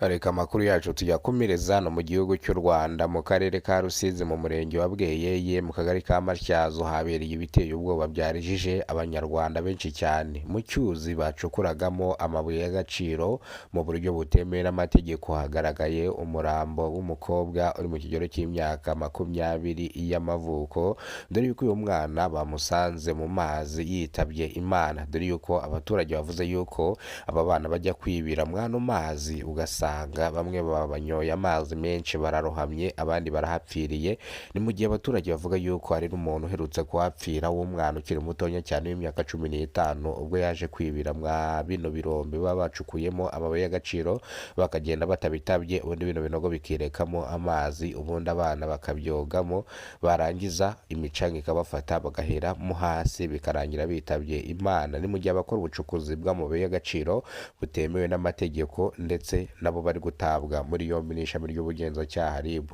Reka amakuru yacu tuyakomereza hano mu gihugu cy'u Rwanda, mu karere ka Rusizi, mu murenge wa Bweyeye, mu kagari ka Matyazo, habereye ibiteye ubwoba byarijije Abanyarwanda benshi cyane. Mu cyuzi bacukuragamo amabuye y'agaciro mu buryo butemewe n'amategeko, hagaragaye umurambo w'umukobwa uri mu kigero cy'imyaka 20 y'amavuko. Dore yuko uyu mwana bamusanze mu mazi yitabye Imana. Dore yuko abaturage bavuze yuko aba bana bajya kwibira mwano mazi, ugasanga bamwe banyoye amazi menshi bararohamye, abandi barahapfiriye. Ni mu gihe abaturage bavuga yuko hari n'umuntu uherutse kuhapfira w'umwana ukiri mutonya cyane w'imyaka 15, ubwo yaje kwibira mwa bino birombe baba bacukuyemo amabuye y'agaciro, bakagenda batabitabye, ubundi bino binogo bikirekamo amazi, ubundi abana bakabyogamo, barangiza imicanga ikabafata bagahera mo hasi, bikarangira bitabye Imana. Ni mu gihe abakora ubucukuzi bw'amabuye y'agaciro butemewe n'amategeko ndetse nabo bari gutabwa muri yombi n'ishami ry'ubugenzacyaha RIB.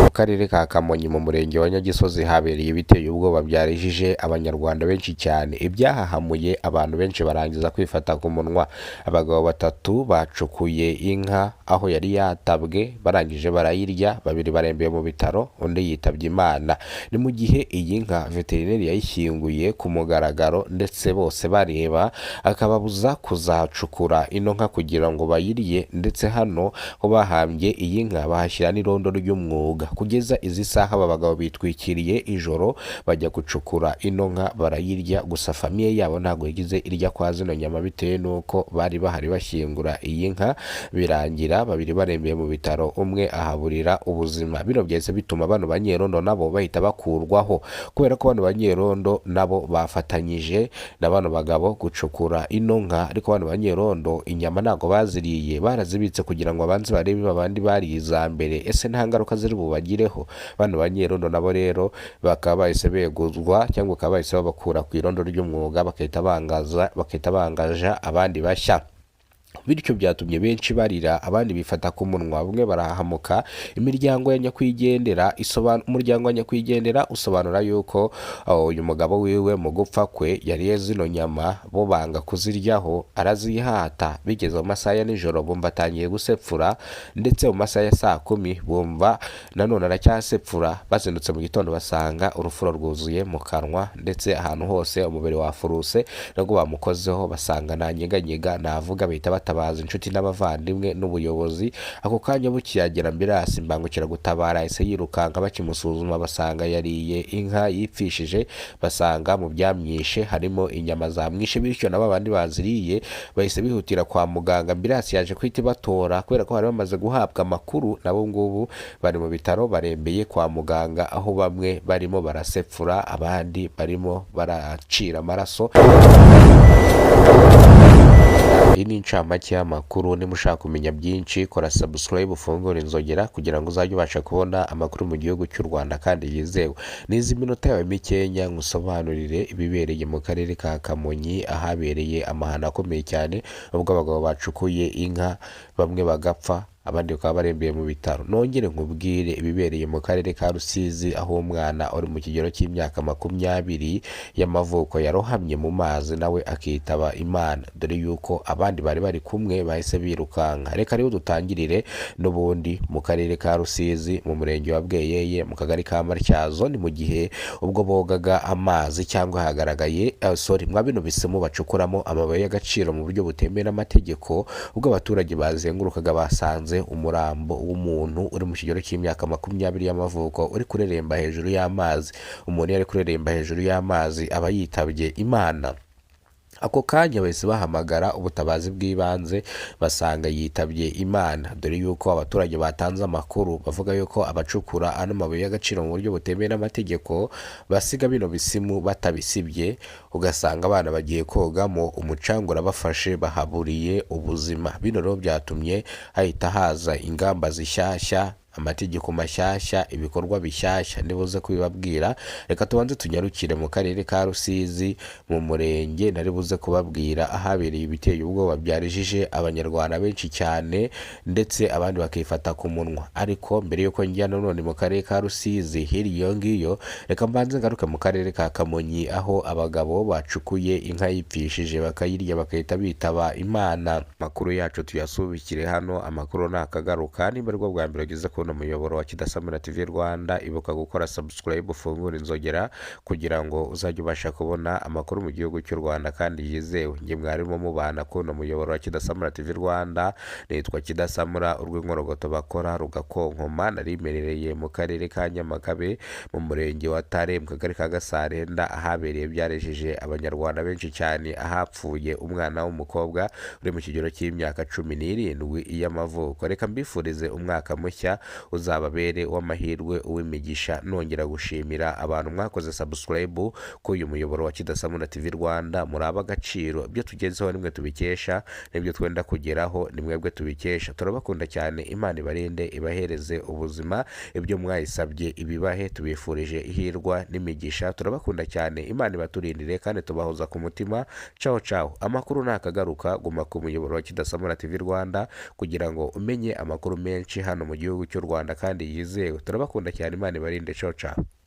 Mu karere ka Kamonyi, mu murenge wa Nyagisozi, habereye ibiteye ubwoba byarijije Abanyarwanda benshi cyane, ibyahahamuye abantu benshi barangiza kwifata ku munwa. Abagabo batatu bacukuye inka aho yari yatabwe, barangije barayirya, babiri barembeye mu bitaro, undi yitabye Imana. Ni mu gihe iyi nka veterineri yayishyinguye ku mugaragaro ndetse bose bareba, akababuza kuzacukura ino nka kugira ngo bayirye. Ndetse hano ho bahambye iyi nka bahashyira n'irondo ry'umwuga. Kugeza izi saha aba bagabo bitwikiriye ijoro bajya gucukura ino nka barayirya. Gusa famille yabo ntabwo yagize irya kwa zino nyama, bitewe n'uko bari bahari bashyingura iyi nka, birangira babiri barembeye mu bitaro, umwe ahaburira ubuzima. Bino byahise bituma bano banyerondo nabo bahita bakurwaho, kubera ko bano banyerondo nabo bafatanyije na bano bagabo gucukura ino nka. Ariko bano banyerondo inyama ntabwo baziriye, barazibitse kugira ngo babanze barebe babandi bariye iza mbere, ese nta ngaruka ziri bubagireho. Bano banyerondo nabo rero bakaba bahise beguzwa, cyangwa bakaba bahise babakura ku irondo ry'umwuga, bagahita bangaja abandi bashya. Bityo byatumye benshi barira, abandi bifata ku munwa, bamwe barahamuka. Imiryango ya nyakwigendera, umuryango wa nyakwigendera usobanura yuko uyu mugabo wiwe mu gupfa kwe yariye zino nyama, bo banga kuziryaho, arazihata. Bigeze mu masaha ya nijoro bumva atangiye gusepfura, ndetse mu masaha ya saa 10 bumva nanone aracyasepfura. Bazindutse mu gitondo basanga urufuro rwuzuye mu kanwa, ndetse ahantu hose umubiri wafuruse. Nubwo bamukozeho basanga ntanyeganyega, navuga. Bahita batabaza inshuti n'abavandimwe n'ubuyobozi. Ako kanya bukiyagera, ambulance, imbangukiragutabara, yahise yirukanka. Bakimusuzuma basanga yariye inka yipfishije, basanga mu byamwishe harimo inyama zamwishe, bityo nabo abandi baziriye bahise bihutira kwa muganga. Ambulance yaje guhita ibatora kubera ko bari bamaze guhabwa amakuru. Nabo ngubu bari mu bitaro barembeye kwa muganga, aho bamwe barimo barasepfura, abandi barimo baracira amaraso. Iyi ni incamake y'amakuru. Niba ushaka kumenya byinshi, kora subscribe, ufungure inzogera kugira ngo uzajye ubasha kubona amakuru mu gihugu cy'u Rwanda kandi yizewe. Nizi minota yawe mikenya nkusobanurire ibibereye mu karere ka Kamonyi, ahabereye amahano akomeye cyane ubwo abagabo bacukuye inka, bamwe bagapfa, abandi bakaba barembeye mu bitaro. Nongere nkubwire ibibereye mu karere ka Rusizi, aho umwana uri mu kigero cy'imyaka 20 y'amavuko yarohamye mu mazi nawe akitaba Imana, dore yuko abandi bari bari kumwe bahise birukanka. Reka rero dutangirire n'ubundi mu karere ka Rusizi, mu murenge wa Bweyeye, mu kagari ka Matyazo. Ni mu gihe ubwo bogaga amazi cyangwa hagaragaye sorry, mwa bino bisimu bacukuramo amabuye y'agaciro mu buryo butemewe n'amategeko, ubwo abaturage bazengurukaga basanze umurambo w'umuntu uri mu kigero cy'imyaka 20 y'amavuko uri kureremba hejuru y'amazi. Umuntu iyo ari kureremba hejuru y'amazi aba yitabye Imana. Ako kanya bahise bahamagara ubutabazi bw'ibanze, basanga yitabye Imana. Dore yuko abaturage batanze amakuru bavuga yuko abacukura ano mabuye y'agaciro mu buryo butemewe n'amategeko basiga bino bisimu batabisibye, ugasanga abana bagiye kogamo, umucanga urabafashe, bahaburiye ubuzima. Bino rero byatumye hahita haza ingamba zishyashya. Amategeko mashyashya, ibikorwa bishyashya, ndibuze kubibabwira. Reka tubanze tunyarukire mu karere ka Rusizi, mu murenge nari buze kubabwira ahabereye ibiteye ubwoba byarijije abanyarwanda benshi cyane, ndetse abandi bakifata ku munwa. Ariko mbere y'uko njya nanone mu karere ka Rusizi hirya iyo ngiyo, reka mbanze ngaruke mu karere ka Kamonyi, aho abagabo bacukuye inka yipfishije bakayirya bagahita bitaba Imana. Amakuru yacu tuyasubikire hano, amakuru ntakagaruka. Niba aribwo bwa mbere ugeze kubona umuyoboro wa Kidasamura TV Rwanda, ibuka gukora subscribe, ufungure inzogera kugira ngo uzajye ubasha kubona amakuru mu gihugu cy'u Rwanda kandi yizewe. Njye mwarimo mubana kubona umuyoboro wa Kidasamura TV Rwanda, nitwa Kidasamura, urw'inkorogoto bakora rugakonkoma. Narimerereye mu karere ka Nyamagabe, mu murenge wa Tare, mu kagari ka Gasarenda, ahabereye byarejeje abanyarwanda benshi cyane, ahapfuye umwana w'umukobwa uri mu kigero cy'imyaka 17 y'amavuko. Reka mbifurize umwaka mushya uzababere w'amahirwe, uw'imigisha. Nongera gushimira abantu mwakoze subscribe kuri uyu muyoboro wa Kidasamura TV Rwanda, muri ab'agaciro. Ibyo tugezeho nimwe tubikesha, n'ibyo twenda kugeraho ni mwebwe tubikesha. Turabakunda cyane, Imana ibarinde, ibahereze ubuzima, ibyo mwayisabye ibibahe. Tubifurije ihirwa n'imigisha, turabakunda cyane, Imana ibaturindire kandi tubahoza ku mutima. Ciao ciao. Amakuru ntakagaruka, guma ku muyoboro wa Kidasamura TV Rwanda kugira ngo umenye amakuru menshi hano mu gihugu cy'u Rwanda kandi yizewe. Turabakunda cyane, Imana ibarinde. Ciao ciao.